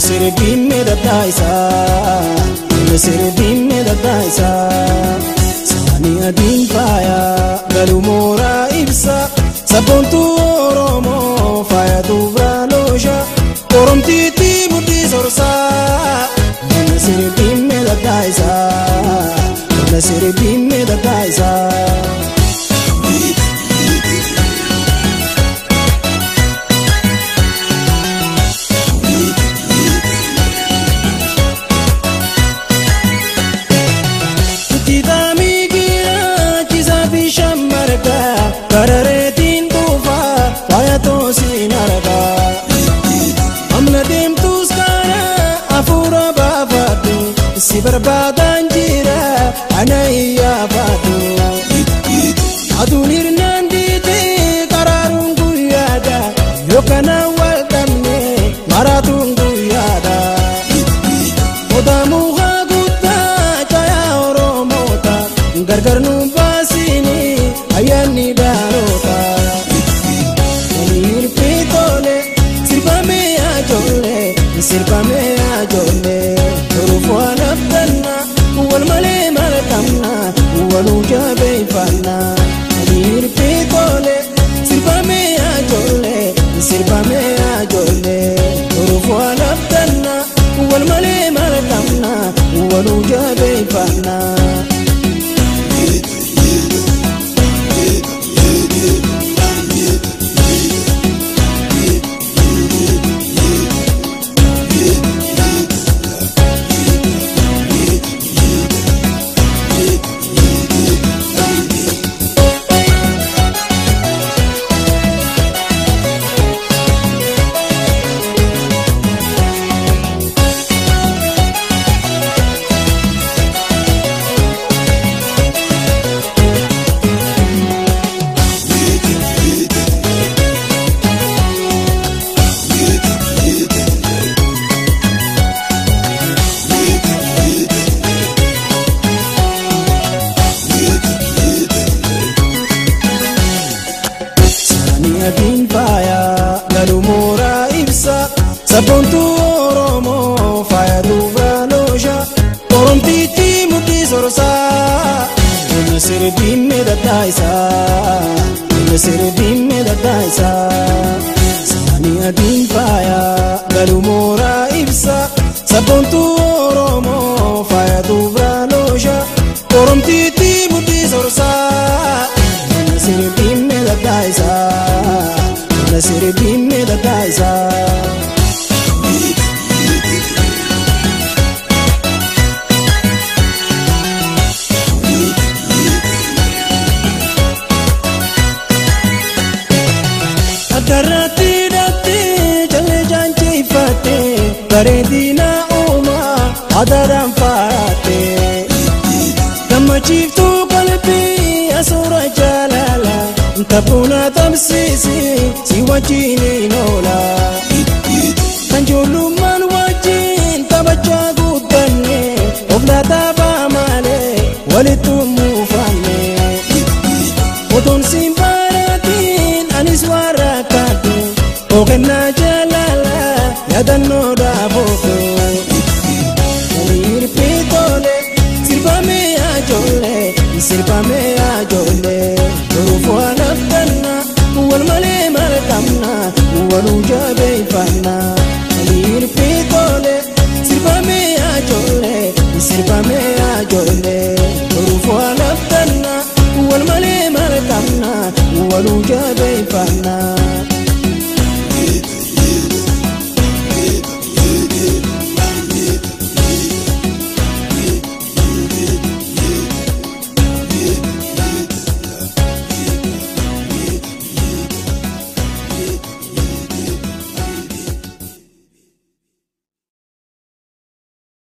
Sirbiin daddaa isaa, sirbiin daddaa isaa. Saani adiin faaya galuu mooraa ibsa. Sabboontuu Oromoo faaya dubra loosha. Oromtiitti mudhii sorsaa. Sirbiin daddaa isaa, sirbiin daddaa isaa. Karareetiin dhuunfaa faaya toosiin argaa. Amna deemtuus kana hafuura baafadhu. Si barbaadaan jira ana iyyaafadhu. Aduun hirnaan diitee karaaruun guyyaadha. Yoo kana wal dhabne maraatuun guyyaadha. Odaamuu haa guddaa caayaa Oromoota gargar nu baasini ayyaanni dhaloota. Hirpitoole sirbamee ajoollee sirbamee ajoollee toruuf waan abdanna wal malee maal qabna waluu jabeeffanna. Hirpitoole sirbamee ajoollee sirbamee ajoollee toruuf waan abdanna wal malee maal qabna waluu jabeeffanna. Adiin faaya galuu mooraa ibsa. Sabboontuu Oromoo faaya dubra loosha. Oromtiitti mudhii sorsaa. Sirbiin daddaa isaa, sirbiin daddaa isaa. Saani adiin faaya galuu mooraa ibsa. Sabboontuu Oromoo faaya dubra loosha. Oromtiitti mudhii sorsaa. Sirbiin daddaa isaa, sirbiin daddaa isaa. Akkaratti hidhattee jallee jaanjifattee bareedina uumaa aadaadhaan faayattee. Gammachiiftuu qalbii asuura jaalala taphuuna tamsiisi si wajjin hin oola. Kan ijoollummaan wajjin taphachaa guddanne of laataa malee walitti muufanne. Otoon siin baaratiin anis waan rakkadhu oogannaa jaalala yaadannoo dhaabooftu. Hirpitoole sirbamee ajoollee sirbamee ajoollee toruuf waan abdanna wal malee maal qabna waluu jabeeffanna. Hirpitoole sirbamee ajoollee sirbamee ajoollee toruuf waan abdanna wal malee maal qabna waluu jabeeffanna.